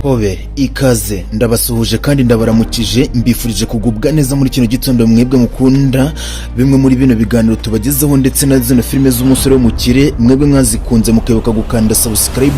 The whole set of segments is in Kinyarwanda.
Hobe ikaze, ndabasuhuje kandi ndabaramukije, mbifurije kugubwa neza muri kino gitondo. Mwebwe mukunda bimwe muri bino biganiro tubagezaho ndetse na zino filime z'umusore w'umukire, mwebwe mwazikunze mukibuka gukanda subscribe,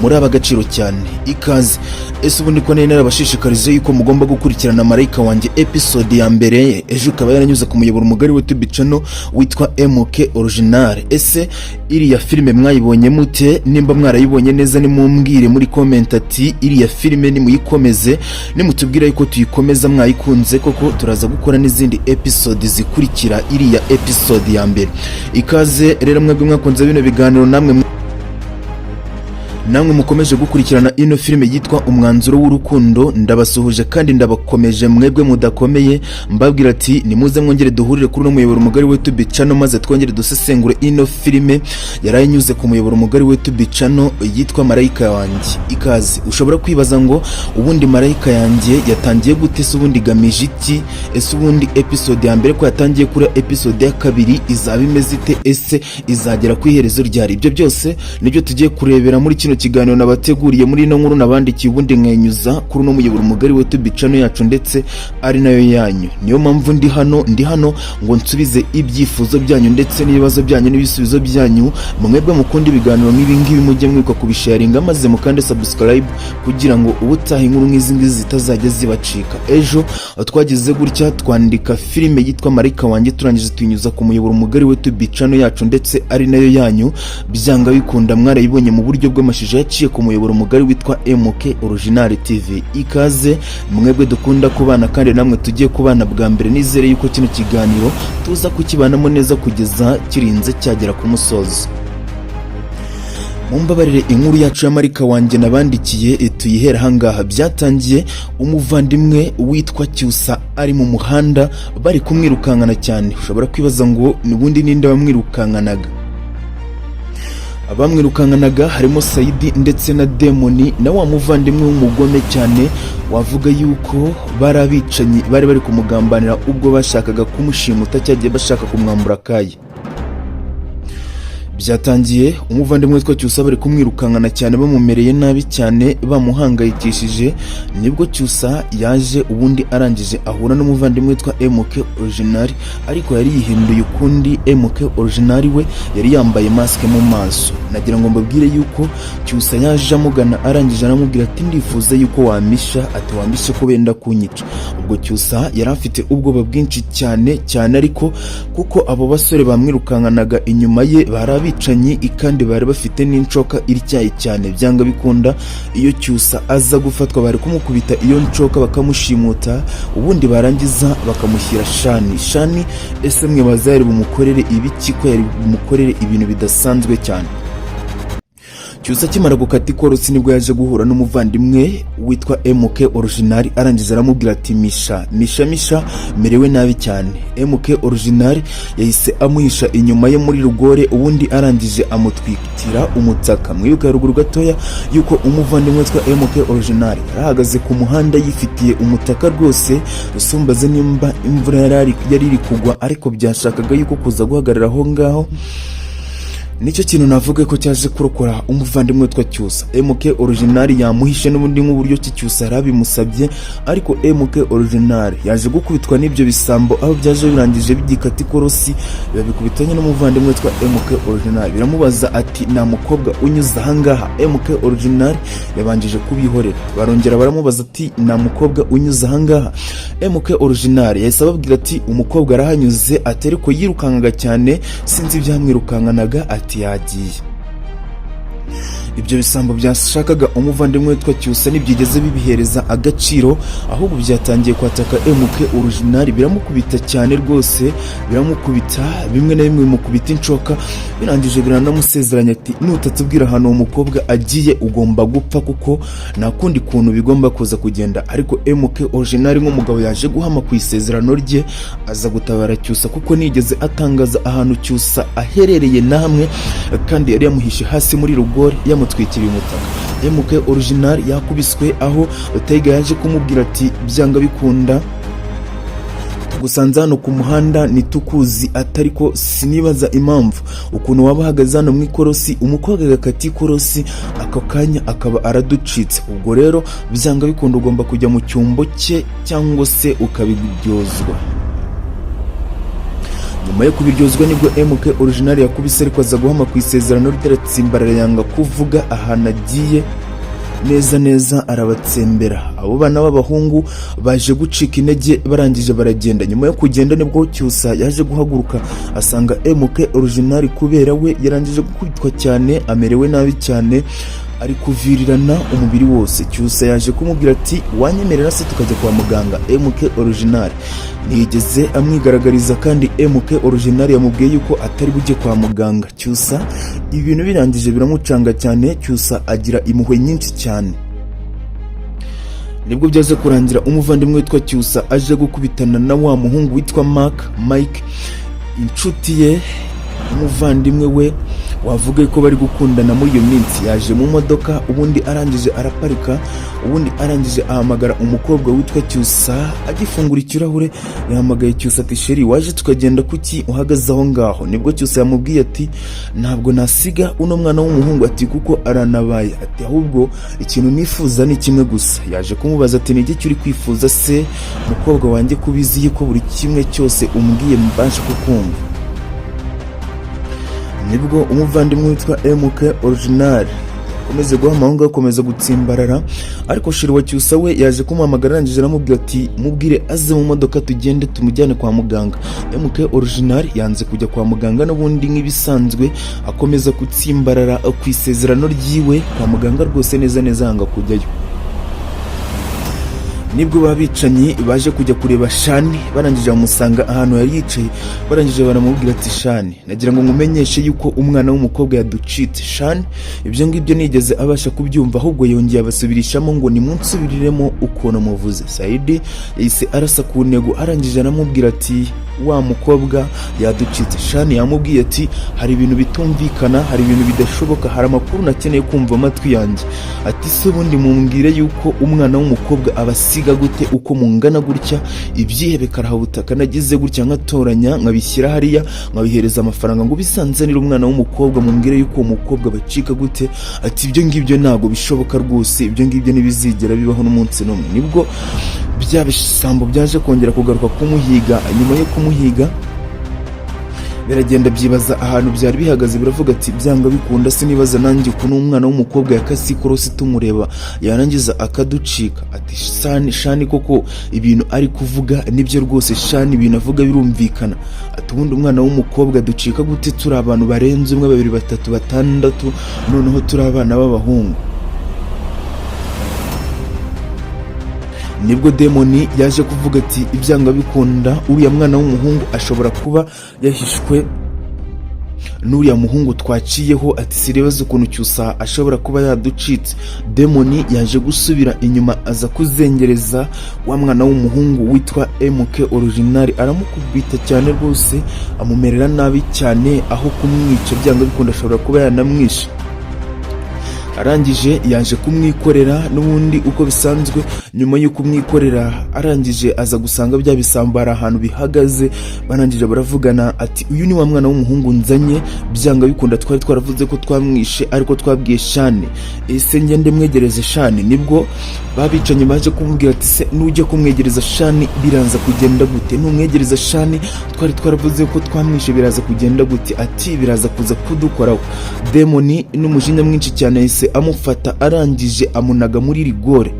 muri ab'agaciro cyane. Ikaze. Ese ubundi ko nari narabashishikarije yuko mugomba gukurikirana Marayika Wanjye episode ya mbere, ejo ikaba yaranyuze ku muyoboro mugari wa YouTube channel witwa MK Original, ese iriya filime mwayibonye mute? Nimba mwarayibonye neza, nimumbwire muri comment ati iriya filime nimuyikomeze. Nimutubwira yuko tuyikomeza mwayikunze koko, turaza gukora n'izindi episode zikurikira iriya episode ya mbere. Ikaze rero mwebwe mwakunze bino biganiro, namwe mukomeje gukurikirana ino filime yitwa Umwanzuro w'Urukundo, ndabasuhuje kandi ndabakomeje. Mwebwe mudakomeye, mbabwira ati nimuze mwongere duhurire kuri uno muyoboro mugari wa YouTube channel, maze twongere dusesengure ino filime yarayinyuze ku muyoboro mugari wa YouTube channel yitwa Marayika Wanjye. Ikaze. Ushobora kwibaza ngo ubundi Marayika Yanjye yatangiye gute? Se ubundi igamije iki? Ese ubundi episode ya mbere ko yatangiye, kuri episode ya kabiri izaba imeze ite? Ese izagera ku iherezo ryari? Ibyo byose nibyo tugiye kurebera muri kino kiganiro nabateguriye, muri ino nkuru nabandikiye, ubundi nkenyuza kuri uno muyoboro mugari wa YouTube channel yacu ndetse ari nayo yanyu. Niyo mpamvu ndi hano, ndi hano ngo nsubize ibyifuzo byanyu ndetse n'ibibazo byanyu n'ibisubizo byanyu. Mwebwe mukunda ibiganiro nk'ibi ngibi, mujye mwibuka kubisharinga, maze mukande subscribe kugira ngo ubutaha inkuru nk'izi ngizi zitazajya zibacika. Ejo twagize gutya twandika filime yitwa Marayika Wanjye, turangije tuyinyuza ku muyoboro mugari wa YouTube channel yacu ndetse ari nayo yanyu. Byanga bikunda mwarayibonye mu buryo bw'amashusho yaciye ku muyoboro mugari witwa MK Original TV. Ikaze mwebwe dukunda kubana kandi namwe tugiye kubana bwa mbere, nizere yuko kino kiganiro tuza kukibanamo neza kugeza kirinze cyagera ku musozo. Mumbabarire, inkuru yacu ya Marayika Wanjye nabandikiye tuyihera ahangaha. Byatangiye umuvandimwe witwa Cyusa ari mu muhanda, bari kumwirukankana cyane. Ushobora kwibaza ngo n'ubundi ninde wamwirukankanaga? Abamwirukankanaga harimo Sayidi ndetse na Demoni na wa muvandimwe w'umugome cyane, wavuga yuko bari abicanyi bari bari kumugambanira ubwo bashakaga kumushimuta, cyagiye bashaka kumwambura akaye. Byatangiye umuvandimwe witwa Cyusa bari kumwirukankana cyane, bamumereye nabi cyane, bamuhangayikishije. Nibwo Cyusa yaje, ubundi arangije ahura n'umuvandimwe witwa MK Original, ariko yari yihinduye ukundi. MK Original we yari yambaye masike mu maso. Nagira ngo mbabwire yuko Cyusa yaje amugana, arangije aramubwira ati ndifuza yuko wamisha, ati wamishe ko benda kunyica. Ubwo Cyusa yari afite ubwoba bwinshi cyane cyane, ariko kuko abo basore bamwirukankanaga inyuma ye bari abicanyi kandi bari bafite n'inshoka ityaye cyane, byanga bikunda iyo Cyusa aza gufatwa bari kumukubita iyo nshoka bakamushimuta, ubundi barangiza bakamushyira Shani. Shani ese mwibaza yari bumukorere ibiki, ko yari bumukorere ibintu bidasanzwe cyane? Cyusa akimara gukata ikorosi, nibwo yaje guhura n'umuvandimwe witwa MK Original, arangiza aramubwira ati misha, misha, misha, merewe nabi cyane. MK Original yahise amuhisha inyuma ye muri rugore, ubundi arangije amutwikira umutaka. Mwibuka ruguru gatoya yuko umuvandimwe witwa MK Original yarahagaze ku muhanda yifitiye umutaka rwose. Usumbaze nimba imvura yari iri kugwa, ariko byashakaga yuko kuza guhagarara aho ngaho nicyo kintu navuga ko cyaje kurokora umuvandimwe witwa Cyusa. MK Original yamuhishe n'ubundi nk'uburyo ki Cyusa yarabimusabye, ariko MK Original yaje gukubitwa n'ibyo bisambo, aho byaje birangije bigikata ikorosi babikubitanye n'umuvandimwe witwa MK Original. Biramubaza ati nta mukobwa unyuze ahangaha? MK Original yabanjije kubihorera. Barongera baramubaza ati nta mukobwa unyuze ahangaha? MK Original yahise ababwira ati umukobwa arahanyuze, ati ariko yirukankaga cyane, sinzi ibyamwirukankanaga, ati yagiye. Ibyo bisambo byashakaga umuvandimwe witwa Cyusa ntibyigeze bibihereza agaciro, ahubwo byatangiye kwataka MK Original, biramukubita cyane rwose, biramukubita bimwe na bimwe, bimukubita inshoka. Birangije biranamusezeranya ati nutatubwira ahantu uwo mukobwa agiye ugomba gupfa, kuko nta kundi kuntu bigomba kuza kugenda. Ariko MK Original nk'umugabo yaje guhama ku isezerano rye, aza gutabara Cyusa, kuko nigeze atangaza ahantu Cyusa aherereye namwe, kandi yari yamuhishe hasi muri rugori yamutwikiriye umutaka. MK Original yakubiswe, aho Taiga yaje kumubwira ati byanga bikunda tugomba kuza gushaka uwo mukobwa. Tugusanze hano ku muhanda ntitukuzi, atari ko sinibaza impamvu ukuntu waba uhagaze hano mu ikorosi, umukobwa agakata ikorosi ako kanya akaba araducitse. Ubwo rero byanga bikunda ugomba kujya mu cyumbo cye cyangwa se ukabiryozwa. Nyuma yo kubiryozwa nibwo MK Original yakubise, ariko aza guhama ku isezerano ritaratsimbarara, yanga kuvuga ahantu agiye neza neza, arabatsembera. Abo bana b'abahungu baje gucika intege, barangije baragenda. Nyuma yo kugenda nibwo Cyusa yaje guhaguruka asanga MK Original, kubera we yarangije gukubitwa cyane, amerewe nabi cyane, ari kuvirirana umubiri wose. Cyusa yaje kumubwira ati: "Wanyemerera se tukajya kwa muganga?" MK Original ntiyigeze amwigaragariza, kandi MK Original yamubwiye yuko atari bujye kwa muganga. Cyusa ibintu birangije biramucanga cyane, Cyusa agira impuhwe nyinshi cyane. Nibwo byaje kurangira umuvandimwe witwa Cyusa aje gukubitana na wa muhungu witwa Mark Mike, inshuti ye, umuvandimwe we wavuga ko bari gukundana muri iyo minsi. Yaje mu modoka, ubundi arangije araparika, ubundi arangije ahamagara umukobwa witwa Cyusa. Agifungura ikirahure yahamagaye Cyusa ati: "Chérie, waje tukagenda? Kuki uhagaze aho ngaho?" Nibwo Cyusa yamubwiye ati: "Ntabwo nasiga uno mwana w'umuhungu," ati "kuko aranabaye," ati "ahubwo ikintu nifuza ni kimwe gusa." Yaje kumubaza ati: "Ni iki uri kwifuza se, mukobwa wanjye, ko ubizi yuko buri kimwe cyose umbwiye mbasha kukumva?" Nibwo umuvandimwe witwa MK Original akomeze guhama aho ngaho, akomeza gutsimbarara, ariko chéri wa Cyusa we yaje kumuhamagara, arangije aramubwira ati: "Mubwire aze mu modoka tugende tumujyane kwa muganga." MK Original yanze kujya kwa muganga n'ubundi nk'ibisanzwe, akomeza gutsimbarara ku isezerano ryiwe. Kwa muganga rwose neza neza yanga kujyayo. Nibwo babicanyi baje kujya kureba Shani, barangije bamusanga ahantu yari yicaye, barangije baramubwira ati: "Shani, nagira ngo nkumenyeshe yuko umwana w'umukobwa yaducitse." Shani ibyo ngibyo nigeze abasha kubyumva, ahubwo yongeye abasubirishamo ngo: "Nimunsubiriremo ukuntu muvuze." Saidi yahise arasa ku ntego, arangije aramubwira ati: "Wa mukobwa yaducitse." Shani yamubwiye ati: "Hari ibintu bitumvikana, hari ibintu bidashoboka, hari amakuru nakeneye kumva amatwi yanjye." Ati: "Se ubundi mumbwire yuko umwana w'umukobwa abasiga gute uko mungana gutya, ibyihebe karahabutaka, nagize gutya nkatoranya nkabishyira hariya, nkabihereza amafaranga ngo bisanzanire umwana w'umukobwa, mumbwire yuko uwo mukobwa bacika gute?" Ati: "Ibyo ngibyo ntabwo bishoboka rwose, ibyo ngibyo ntibizigera bibaho n'umunsi n'umwe." Nibwo bya bisambo byaje kongera kugaruka kumuhiga. Nyuma yo kumuhiga biragenda byibaza ahantu byari bihagaze, biravuga ati: "Byanga bikunda sinibaza nanjye ukuntu umwana w'umukobwa yakase ikorosi tumureba, yarangiza akaducika." Ati: "Shani, Shani koko ibintu ari kuvuga nibyo rwose. Shani ibintu avuga birumvikana." Ati: "Ubundi umwana w'umukobwa ducika gute turi abantu barenze umwe, babiri, batatu, batandatu, noneho turi abana b'abahungu?" Nibwo Demoni yaje kuvuga ati: "Ibyanga bikunda uriya mwana w'umuhungu ashobora kuba yahishwe n'uriya muhungu twaciyeho." Ati: "Siribaza ukuntu Cyusa ashobora kuba yaducitse." Demoni yaje gusubira inyuma, aza kuzengereza wa mwana w'umuhungu witwa MK Original, aramukubita cyane rwose, amumerera nabi cyane, aho kumwica byanga bikunda ashobora kuba yanamwishe. Arangije yaje kumwikorera n'ubundi uko bisanzwe. Nyuma yo kumwikorera, arangije aza gusanga bya bisambo hari ahantu bihagaze, barangije baravugana ati: "Uyu ni wa mwana w'umuhungu nzanye, byanga bikunda twari twaravuze ko twamwishe, ariko twabwiye Shani. Ese ngende mwegereze Shani?" Nibwo babicanyi baje kumubwira ati: "Se nujya kumwegereza Shani biraza kugenda gute? Numwegereza Shani, twari twaravuze ko twamwishe, biraza kugenda gute?" Ati: "Biraza kuza kudukoraho." Demoni n'umujinya mwinshi cyane yahise amufata, arangije amunaga muri rigore.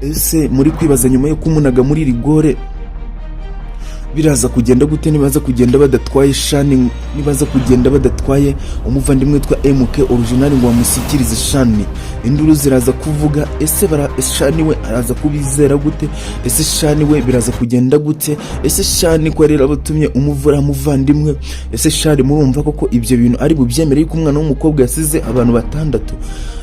Ese muri kwibaza nyuma yo kumunaga muri rigore biraza kugenda gute? Nibaza kugenda badatwaye Shani, nibaza kugenda badatwaye umuvandimwe witwa MK Original ngo bamushyikirize Shani, induru ziraza kuvuga. Ese bara Shani we araza kubizera gute? Ese Shani we biraza kugenda gute? Ese Shani ko yari abatumye umuvura muvandimwe, ese Shani murumva koko ibyo bintu ari bubyemere yuko umwana w'umukobwa yasize abantu batandatu?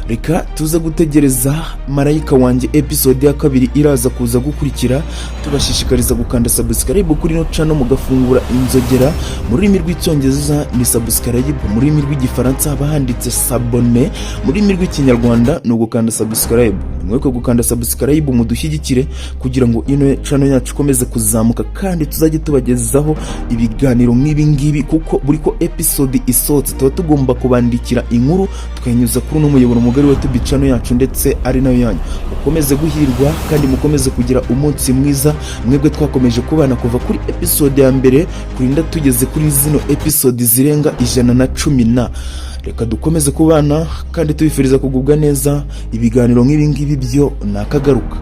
Reka tuze gutegereza Marayika Wanjye episode ya kabiri iraza kuza gukurikira. Tubashishikariza gukanda subscribe kuri ino channel, mugafungura inzogera. Mu rurimi rw'Icyongereza ni subscribe, mu rurimi rw'Igifaransa haba handitse s'abonner, mu rurimi rw'Ikinyarwanda ni ugukanda subscribe. Mwibuke gukanda subscribe, mudushyigikire kugira ngo ino channel yacu ikomeze kuzamuka kandi tuzajye tubagezaho ibiganiro nk'ibi ngibi, kuko buri ko episode isohotse tuba tugomba kubandikira inkuru tukayinyuza kuri uno muyoboro mugari wa YouTube channel yacu, ndetse ari nayo yanyu. Mukomeze guhirwa kandi mukomeze kugira umunsi mwiza, mwebwe twakomeje kubana kuva kuri episode ya mbere kurinda tugeze kuri zino episode zirenga 110 na. Reka dukomeze kubana kandi tubifuriza kugubwa neza. Ibiganiro nk'ibi ngibi byo ni akagaruka.